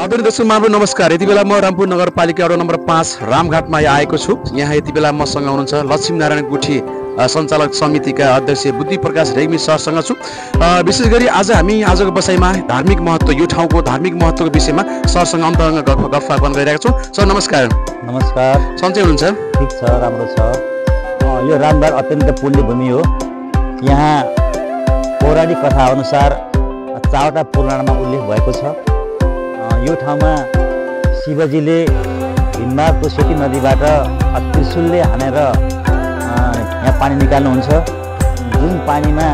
आदरणीय दर्शक महानुभाव नमस्कार। यति बेला म रामपुर नगरपालिका वडा नम्बर 5 रामघाटमा आएको छु। यहाँ यति बेला मसँग हुनुहुन्छ लक्ष्मीनारायण गुठी सञ्चालक समितिका अध्यक्ष बुद्धि प्रकाश रेग्मी सरसँग छु। विशेष गरी आज हामी आजको बसाइमा धार्मिक महत्त्व, यो ठाउँको धार्मिक महत्त्वको विषयमा सरसँग अन्तरङ्ग गफगाफ गरिरहेका छौँ। सर नमस्कार। नमस्कार। सन्चै हुनुहुन्छ? ठिक छ, राम्रो छ। यो रामघाट अत्यन्त पुण्य भूमि हो। यहाँ पौराणिक कथा अनुसार 4वटा पुराणमा उल्लेख भएको छ। यो ठाउँमा शिवजीले हिममालको सेती नदीबाट त्रिशूलले हानेर यहाँ पानी निकाल्नुहुन्छ। जुन पानीमा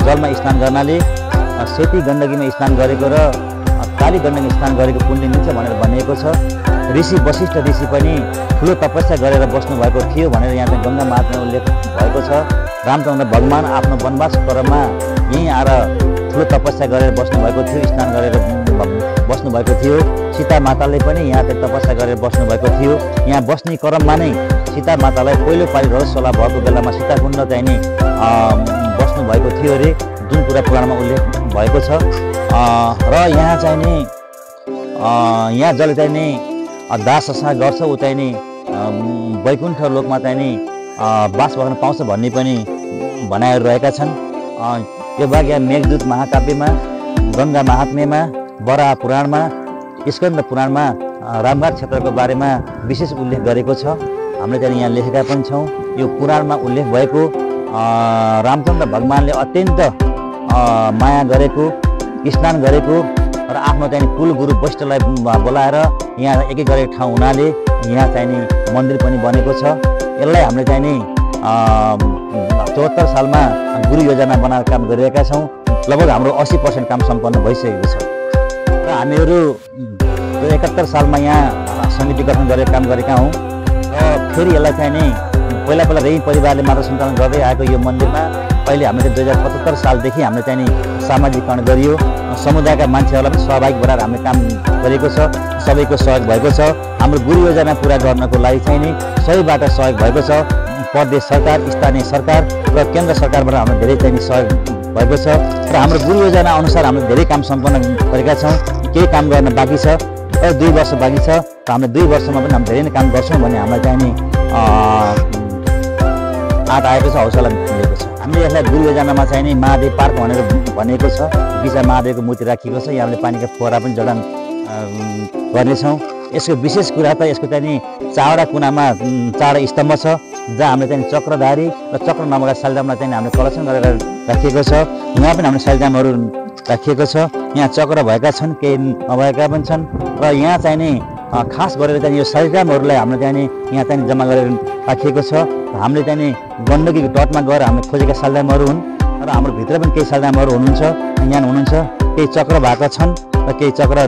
जलमा स्नान गर्नाले सेती गण्डकीमा स्नान गरेको र काली गण्डकीमा स्नान गरेको पुण्य मिल्छ भनेर भनिएको छ। ऋषि वशिष्ठ ऋषि पनि ठुलो तपस्या गरेर बस्नुभएको थियो भनेर यहाँ चाहिँ गङ्गा महात्म्यमा उल्लेख भएको छ। रामचन्द्र भगवान आफ्नो वनवास क्रममा यहीँ आएर ठुलो तपस्या गरेर बस्नुभएको थियो, स्नान गरेर बस्नुभएको थियो। सीता माताले पनि यहाँ चाहिँ तपस्या गरेर बस्नुभएको थियो। यहाँ बस्ने क्रममा नै सीता मातालाई पहिलोपालि रसोला भएको बेलामा सीताकुण्ड चाहिँ नि बस्नुभएको थियो अरे, जुन कुरा पुराणमा उल्लेख भएको छ। र यहाँ चाहिँ नि यहाँ जसले चाहिँ नि दाससा गर्छ ऊ चाहिँ नि वैकुण्ठ लोकमा चाहिँ नि बास बस्न पाउँछ भन्ने पनि भनाइहरू रहेका छन्। यो बाहेक यहाँ मेघदूत महाकाव्यमा, गङ्गा महात्म्यमा, वराह पुराणमा, स्कन्द पुराणमा रामघाट क्षेत्रको बारेमा विशेष उल्लेख गरेको छ। हामीले चाहिँ यहाँ लेखेका पनि छौँ। यो पुराणमा उल्लेख भएको रामचन्द्र भगवानले अत्यन्त माया गरेको, स्नान गरेको र आफ्नो चाहिँ कुल गुरु वैष्ठलाई बोलाएर यहाँ एक एक गरेको ठाउँ हुनाले यहाँ चाहिँ नि मन्दिर पनि बनेको छ। यसलाई हामीले चाहिँ नि 74 सालमा गुरु योजना बनाएर काम गरिरहेका छौँ। लगभग हाम्रो 80% काम सम्पन्न भइसकेको छ र हामीहरू 71 सालमा यहाँ समिति गठन गरेर काम गरेका हौँ। र फेरि यसलाई चाहिँ नि पहिला रेग्मी परिवारले मात्र सञ्चालन गर्दै आएको यो मन्दिरमा अहिले हामीले 2075 सालदेखि हामीले चाहिँ नि सामाजिकरण गरियो। समुदायका मान्छेहरूलाई पनि सहभागी बनाएर हामीले काम गरेको छ। सबैको सहयोग भएको छ। हाम्रो गुरु योजना पुरा गर्नको लागि चाहिँ नि सबैबाट सहयोग भएको छ। प्रदेश सरकार, स्थानीय सरकार र केन्द्र सरकारबाट हाम्रो धेरै चाहिँ नि सहयोग भएको छ र हाम्रो गुरु योजना अनुसार हामीले धेरै काम सम्पन्न गरेका छौँ। केही काम गर्न बाँकी छ र 2 वर्ष बाँकी छ र हामीले 2 वर्षमा पनि हामी धेरै नै काम गर्छौँ भन्ने हामीलाई चाहिँ नि आँट आएको छ, हौसला मिलेको छ। हामीले यसलाई गुरु योजनामा चाहिँ नि महादेव पार्क भनेर भनिएको छ। बिचमा महादेवको मूर्ति राखिएको छ। यहाँ हामीले पानीका फोहरा पनि जडान गर्नेछौँ। यसको विशेष कुरा त यसको चाहिँ नि 4वटा कुनामा 4 स्तम्भ छ, जहाँ हामीले चाहिँ चक्रधारी र चक्र नभएका सालिग्रामलाई चाहिँ हामीले कलेक्सन गरेर राखिएको छ। यहाँ पनि हामीले सालिग्रामहरू राखिएको छ। यहाँ चक्र भएका छन्, केही नभएका पनि छन् र यहाँ चाहिँ नि खास गरेर चाहिँ यो सालिग्रामहरूलाई हामीले चाहिँ नि यहाँ चाहिँ जम्मा गरेर राखिएको छ। हामीले चाहिँ नि गण्डकीको तटमा गएर हामीले खोजेका सालिग्रामहरू हुन् र हाम्रो भित्र पनि केही सालिग्रामहरू हुनुहुन्छ, यहाँ हुनुहुन्छ। केही चक्र भएका छन् र केही चक्र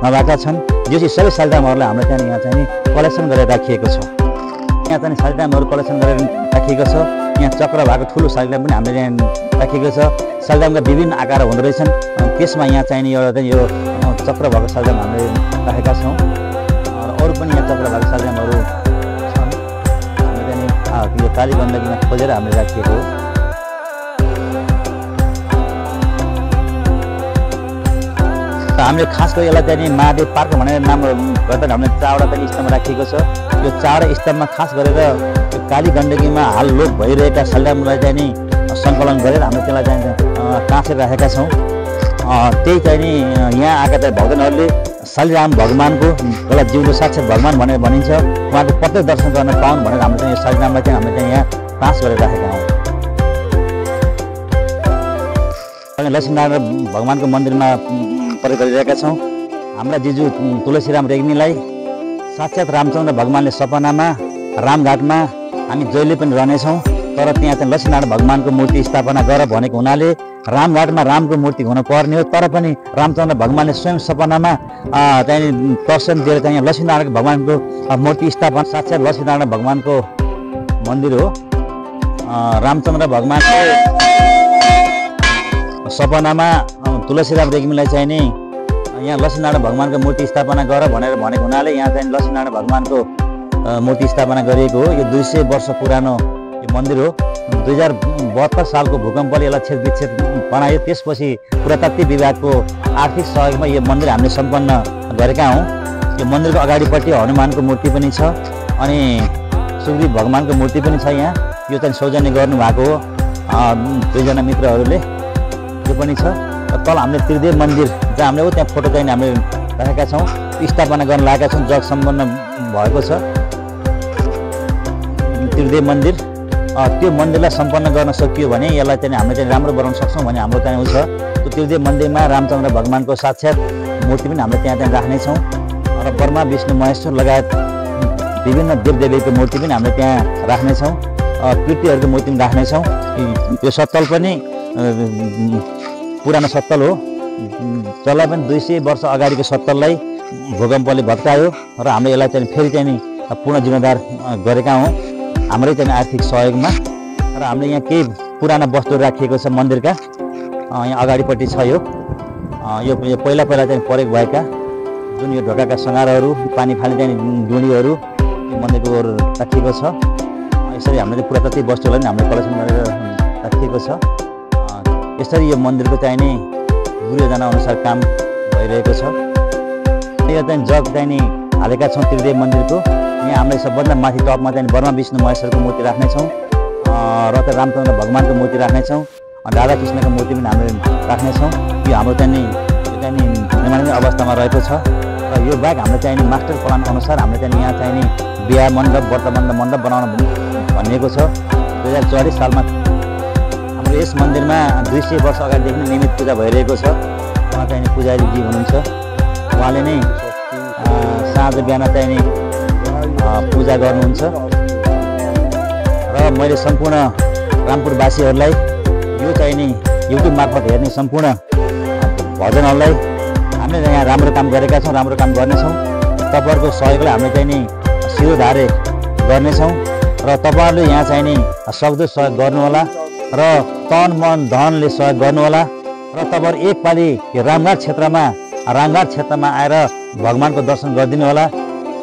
नभएका छन्। जो चाहिँ सबै सालिग्रामहरूलाई हामीले चाहिँ यहाँ चाहिँ नि कलेक्सन गरेर राखिएको छ। यहाँ चाहिँ सालिग्रामहरू कलेक्सन गरेर राखिएको छ। यहाँ चक्र भएको ठुलो सालिग्राम पनि हामीले यहाँ राखिएको छ। सालिग्रामका विभिन्न आकार हुँदो रहेछन्। त्यसमा यहाँ चाहिँ नि एउटा चाहिँ यो चक्र भएको सालिग्राम हामीले राखेका छौँ र अरू पनि यहाँ चक्र भएको सालिग्रामहरू छन्। हामीले चाहिँ यो काली गण्डकीमा खोजेर हामीले राखिएको हो। हामीले खास गरी यसलाई चाहिँ नि महादेव पार्क भनेर नाम गर्दा हामीले 4वटा चाहिँ स्तम्भ राखिएको छ। यो 4 स्तम्भमा खास गरेर यो काली गण्डकीमा हाल लोप भइरहेका सालिग्रामलाई चाहिँ नि सङ्कलन गरेर हामीले त्यसलाई चाहिँ टाँसेर राखेका छौँ। त्यही चाहिँ नि यहाँ आएका चाहिँ भक्तजनहरूले सालिग्राम भगवानको एउटा जिउँदो साक्षात् भगवान भनेर भनिन्छ, उहाँको प्रत्यक्ष दर्शन गर्न पाउन् भनेर हामीले चाहिँ यो सालिग्रामलाई चाहिँ हामीले चाहिँ यहाँ टाँस गरेर राखेका हौँ। लक्ष्मीनारायण भगवानको मन्दिरमा प्रयोग गरिरहेका छौँ। हाम्रा जिजु तुलसीराम रेग्मीलाई साक्षात् रामचन्द्र भगवानले सपनामा रामघाटमा हामी जहिले पनि रहनेछौँ। तर त्यहाँ चाहिँ लक्ष्मीनारायण भगवानको मूर्ति स्थापना गर भनेको हुनाले रामघाटमा रामको मूर्ति हुनुपर्ने हो। तर पनि रामचन्द्र भगवानले स्वयं सपनामा चाहिँ दर्शन दिएर चाहिँ लक्ष्मीनारायण भगवानको मूर्ति स्थापना साक्षात् लक्ष्मीनारायण भगवानको मन्दिर हो। रामचन्द्र भगवानले सपनामा तुलसीराम रेग्मीलाई चाहिँ नि यहाँ लक्ष्मीनारायण भगवानको मूर्ति स्थापना गर भनेर भनेको हुनाले यहाँ चाहिँ लक्ष्मीनारायण भगवानको मूर्ति स्थापना गरिएको हो। यो 200 वर्ष पुरानो यो मन्दिर हो। 2072 सालको भूकम्पले यसलाई छेदविच्छेद बनायो। त्यसपछि पुरातत्व विभागको आर्थिक सहयोगमा यो मन्दिर हामीले सम्पन्न गरेका हौँ। यो मन्दिरको अगाडिपट्टि हनुमानको मूर्ति पनि छ अनि सुग्रीव भगवानको मूर्ति पनि छ। यहाँ यो चाहिँ सौजन्य गर्नुभएको हो 2 जना मित्रहरूले, यो पनि छ। तल हामीले त्रिदेव मन्दिर जहाँ हामीले त्यहाँ फोटो चाहिँ हामीले राखेका छौँ, स्थापना गर्न लागेका छौँ, जग सम्पन्न भएको छ त्रिदेव मन्दिर। त्यो मन्दिरलाई सम्पन्न गर्न सकियो भने यसलाई चाहिँ हामीले चाहिँ राम्रो बनाउन सक्छौँ भने हाम्रो चाहिँ छ। त्यो त्रिदेव मन्दिरमा रामचन्द्र भगवानको साक्षात् मूर्ति पनि हामीले त्यहाँ राख्नेछौँ र ब्रह्मा विष्णु महेश्वर लगायत विभिन्न देवदेवीको मूर्ति पनि हामीले त्यहाँ राख्नेछौँ, कृतिहरूको मूर्ति पनि राख्नेछौँ। यो सत्तल पनि पुरानो सत्तल हो, जसलाई पनि 200 वर्ष अगाडिको सत्तललाई भूकम्पले भत्कायो र हामीले यसलाई चाहिँ फेरि चाहिँ नि पूर्ण जिम्मेदार गरेका हौँ हाम्रै चाहिँ आर्थिक सहयोगमा। र हामीले यहाँ केही पुराना वस्तुहरू राखिएको छ मन्दिरका, यहाँ अगाडिपट्टि छ। यो पहिला चाहिँ प्रयोग भएका जुन यो ढोकाका सङ्गारहरू, पानी फाल्ने चाहिँ डुँडीहरू मन्दिरको राखिएको छ। यसरी हामीले पुरातत्व वस्तुलाई पनि हामीले कलेक्सन गरेर राखिएको छ। यसरी यो मन्दिरको चाहिँ नि गुरुजना अनुसार काम भइरहेको छ। यो चाहिँ जग चाहिँ नि हालेका छौँ त्रिदेव मन्दिरको। यहाँ हामीले सबभन्दा माथि टपमा चाहिँ ब्रह्मा विष्णु महेश्वरको मूर्ति राख्नेछौँ र त रामचन्द्र भगवानको मूर्ति राख्नेछौँ, राधाकृष्णको मूर्ति पनि हामीले राख्नेछौँ। यो हाम्रो चाहिँ नि निर्माणीय अवस्थामा रहेको छ। र यो बाहेक हामीले चाहिँ नि मास्टर प्लान अनुसार हामीले चाहिँ यहाँ चाहिँ नि बिहा मण्डप, व्रत मण्डप बनाउन भनिएको छ। 2044 सालमा हाम्रो यस मन्दिरमा 200 वर्ष अगाडिदेखि नियमित पूजा भइरहेको छ। उहाँ चाहिँ पुजारीजी हुनुहुन्छ, उहाँले नै साँझ बिहान चाहिँ नि पूजा गर्नुहुन्छ। र मैले सम्पूर्ण रामपुरवासीहरूलाई यो चाहिँ नि युट्युब मार्फत हेर्ने सम्पूर्ण भजनहरूलाई हामीले यहाँ राम्रो काम गरेका छौँ, राम्रो काम गर्नेछौँ। तपाईँहरूको सहयोगलाई हामीले चाहिँ नि शिरोधार्य गर्नेछौँ र तपाईँहरूले यहाँ चाहिँ नि सक्दो सहयोग गर्नुहोला र तन मन धनले सहयोग गर्नुहोला। र तपाईँहरू एकपालि रामघाट क्षेत्रमा आएर भगवानको दर्शन गरिदिनु होला,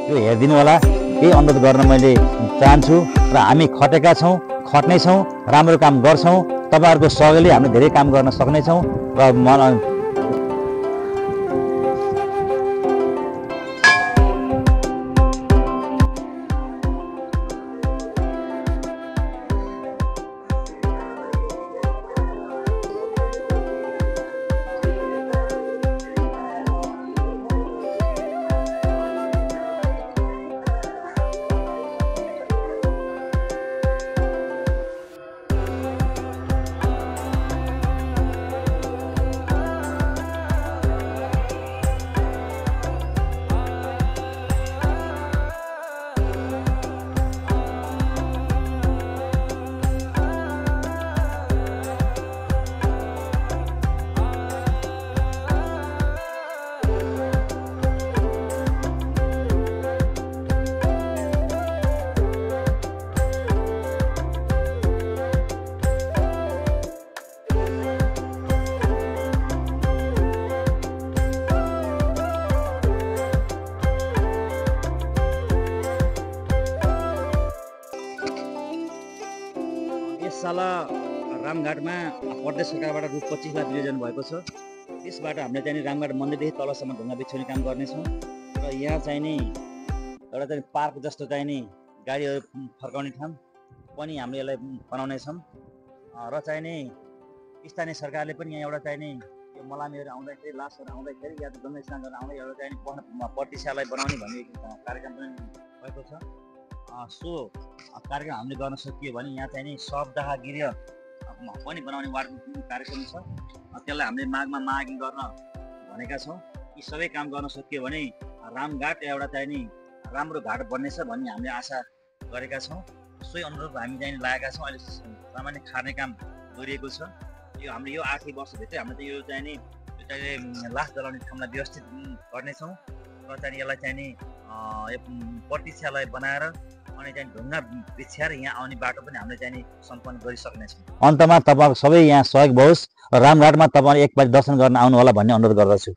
यो हेरिदिनु होला, यही अनुरोध गर्न मैले चाहन्छु। र हामी खटेका छौँ, खट्नेछौँ, राम्रो काम गर्छौँ। तपाईँहरूको सहयोगले हामीले धेरै काम गर्न सक्नेछौँ। र साल रामघाटमा प्रदेश सरकारबाट रु 25 लाख विनियोजन भएको छ। त्यसबाट हामीले चाहिँ रामघाट मन्दिरदेखि तलसम्म ढुङ्गा बिछ्याउने काम गर्नेछौँ। र यहाँ चाहिँ नि एउटा चाहिँ पार्क जस्तो चाहिँ नि गाडीहरू फर्काउने ठाउँ पनि हामीले यसलाई बनाउनेछौँ। र चाहिँ नि स्थानीय सरकारले पनि यहाँ एउटा चाहिँ नि यो मलामीहरू आउँदाखेरि, लासहरू आउँदाखेरि या त गङ्गा स्नान गर्न आउँदा एउटा चाहिँ नि पट्टिशालाई बनाउने भन्ने कार्यक्रम पनि भएको छ। सो कार्यक्रम हामीले गर्न सकियो भने यहाँ चाहिँ नि शवदाह गृह पनि बनाउने वार्ड कार्यक्रम छ। त्यसलाई हामीले माघमा माघी गर्न भनेका छौँ। यी सबै काम गर्न सकियो भने रामघाट एउटा चाहिँ नि राम्रो घाट बन्नेछ भन्ने हामीले आशा गरेका छौँ। सोही अनुरूप हामी चाहिँ लागेका छौँ। अहिले सामान्य खाने काम गरिएको छ। यो हामीले यो 8 वर्षभित्रै हामीले यो चाहिँ नि लास जलाउने ठाउँलाई व्यवस्थित गर्नेछौँ। र चाहिँ यसलाई चाहिँ नि प्रतीक्षालय बनाएर अनि चाहिँ ढुङ्गा बिछ्याएर यहाँ आउने बाटो पनि हामीले चाहिँ नि सम्पन्न गरिसक्नेछौँ। अन्तमा तपाईँको सबै यहाँ सहयोग होस् र रामघाटमा तपाईँले एकपल्ट दर्शन गर्न आउनु होला भन्ने अनुरोध गर्दछु।